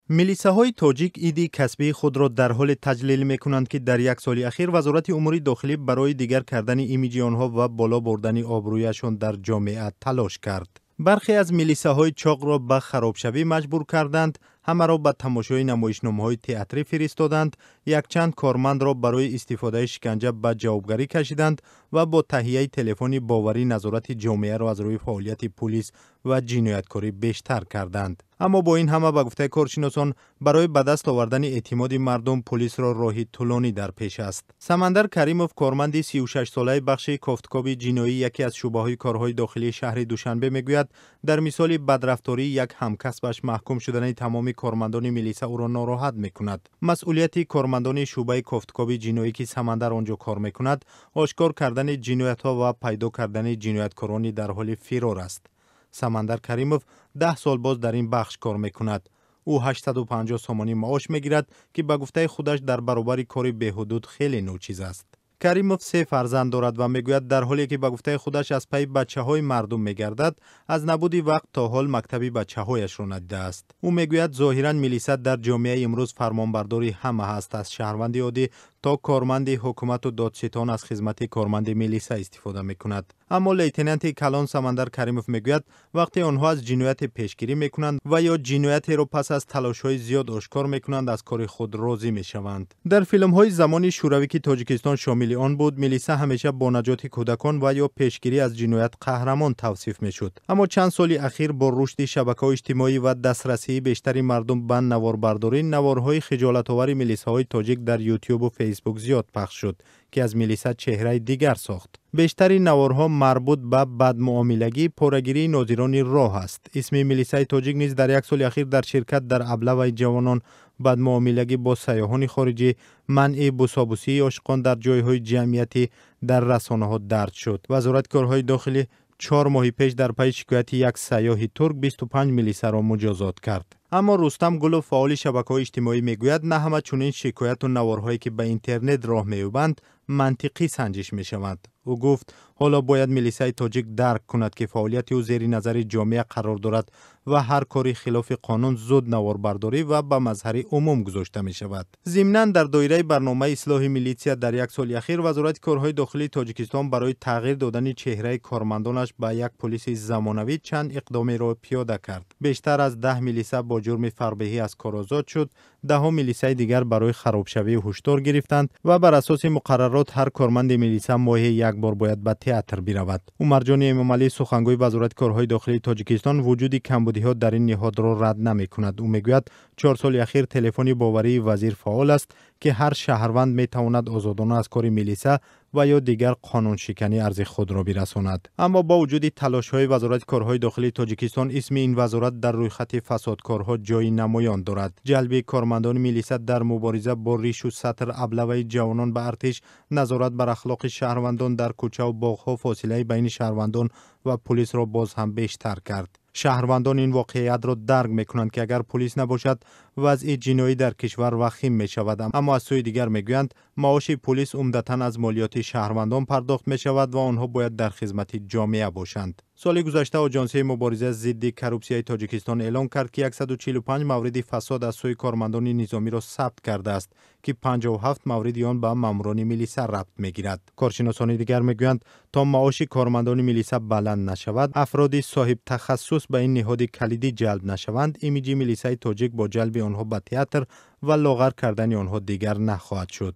Милисаҳои тоҷик иди касбии худро дар ҳоле таҷлил мекунанд, ки дар як соли ахир Вазорати умури дохилӣ барои дигар кардани имиҷи онҳо ва боло бурдани обрӯяшон дар ҷомеа талош кард. Бархе аз милисаҳои чоқро ба харобшавӣ маҷбур карданд, ҳамаро ба тамошои намоишномаҳои театрӣ фиристоданд, якчанд кормандро барои истифодаи шиканҷа ба ҷавобгарӣ кашиданд ва бо таҳияи телефони боварӣ назорати ҷомеаро аз рӯи фаъолияти пулис ва ҷинояткорӣ бештар карданд. Аммо бо ин ҳама, ба гуфтаи коршиносон, барои ба даст овардани эътимоди мардум пулисро роҳи тӯлонӣ дар пеш аст. Самандар Каримов, корманди 36-солаи бахши кофткоби ҷиноӣ яке аз шӯъбаҳои корҳои дохилии шаҳри Душанбе, мегӯяд, дар мисоли бадрафтории як ҳамкасбаш маҳкум шудани тамоми кормандони милиса ӯро нороҳат мекунад. Масъулияти кормандони шӯъбаи кофткоби ҷиноӣ, ки Самандар он ҷо кор мекунад, ошкор кардани ҷиноятҳо ва пайдо кардани ҷинояткорони дар ҳоли фирор аст. Самандар Каримов 10 сол боз дар ин бахш кор мекунад. Ӯ 850 сомонӣ маош мегирад, ки ба гуфтаи худаш дар баробари кори беҳудуд хеле ночиз аст. Каримов се фарзанд дорад ва мегӯяд, дар ҳоле ки ба гуфтаи худаш аз пайи бачаҳои мардум мегардад, аз набуди вақт то ҳол мактаби бачаҳояшро надидааст. Ӯ мегӯяд, зоҳиран милиса дар ҷомеаи имрӯз фармонбардори ҳама ҳаст, аз шаҳрванди оддӣ то корманди ҳукумату додситон аз хизмати корманди милиса истифода мекунад. Аммо лейтенанти калон Самандар Каримов мегӯяд, вақте онҳо аз ҷинояте пешгирӣ мекунанд ва ё ҷиноятеро пас аз талошҳои зиёд ошкор мекунанд, аз кори худ розӣ мешаванд. Дар филмҳои замони шӯравӣ, ки Тоҷикистон шомили он буд, милиса ҳамеша бо наҷоти кӯдакон ва ё пешгирӣ аз ҷиноят қаҳрамон тавсиф мешуд. Аммо чанд соли ахир бо рушди шабакаҳои иҷтимоӣ ва дастрасии бештари мардум ба наворбардорӣ, наворҳои хиҷолатовари милисаҳои тоҷик дар Ютюбу Фейсбук зиёд пахш шуд, ки аз милиса чеҳраи дигар сохт. Бештари наворҳо марбут ба бадмуомилагӣ, порагирии нозирони роҳ аст. Исми милисаи тоҷик низ дар як соли ахир дар ширкат дар аблаваи ҷавонон, бадмуомилагӣ бо сайёҳони хориҷӣ, манъи бусобусии ошиқон дар ҷойҳои ҷамъиятӣ дар расонаҳо дарҷ шуд. Вазорати корҳои дохилӣ 4 моҳи пеш дар пайи шикояти як сайёҳи турк 25 милисаро муҷозот кард. Аммо Рустам Гулов, фаъоли шабакаҳои иҷтимоӣ, мегӯяд, на ҳама чунин шикояту наворҳое, ки ба интернет роҳ меёбанд, мантиқӣ санҷиш мешаванд. Ӯ гуфт, ҳоло бояд милисаи тоҷик дарк кунад, ки фаъолияти ӯ зери назари ҷомеа қарор дорад ва ҳар кори хилофи қонун зуд наворбардорӣ ва ба мазҳари умум гузошта мешавад. Зимнан, дар доираи барномаи ислоҳи милитсия дар як соли ахир Вазорати корҳои дохилии Тоҷикистон барои тағйир додани чеҳраи кормандонаш ба як пулиси замонавӣ чанд иқдомеро пиёда кард. Бештар аз 10 милиса бо ҷурми фарбеҳӣ аз кор озод шуд, даҳо милисаи дигар барои харобшавӣ ҳушдор гирифтанд ва бар асоси муқаррарот ҳар корманди милиса моҳе як бор бояд ба театр биравад. Умарҷони Эмомалӣ, сухангӯи Вазорати корҳои дохилии Тоҷикистон, вуҷуди камбудиҳо дар ин ниҳодро рад намекунад. Ӯ мегӯяд, 4 соли ахир телефони боварии вазир фаъол аст, ки ҳар шаҳрванд метавонад озодона аз кори милиса ва ё дигар қонуншиканӣ арзи худро бирасонад. Аммо бо вуҷуди талошҳои Вазорати корҳои дохилии Тоҷикистон, исми ин вазорат дар рӯйхати фасодкорҳо ҷойи намоён дорад. Ҷалби кормандони милиса дар мубориза бо ришу сатр, аблаваи ҷавонон ба артиш, назорат бар ахлоқи шаҳрвандон дар кӯчаву боғҳо фосилаи байни шаҳрвандон ва пулисро боз ҳам бештар кард. Шаҳрвандон ин воқеиятро дарк мекунанд, ки агар пулис набошад, вазъи ҷиноӣ дар кишвар вахим мешавад. Аммо аз сӯи дигар мегӯянд, маоши пулис умдатан аз молиёти шаҳрвандон пардохт мешавад ва онҳо бояд дар хизмати ҷомеа бошанд. Соли гузашта Оҷонсияи мубориза зидди коррупсияи Тоҷикистон эълон кард, ки 145 мавриди фасод аз сӯи кормандони низомиро сабт кардааст, ки 57 мавриди он ба маъмурони милиса рабт мегирад. Коршиносони дигар мегӯянд, то маоши кормандони милиса баланд нашавад, афроди соҳибтахассус ба ин ниҳоди калидӣ ҷалб нашаванд, имиҷи милисаи тоҷик бо ҷалби онҳо ба театр ва лоғар кардани онҳо дигар нахоҳад шуд.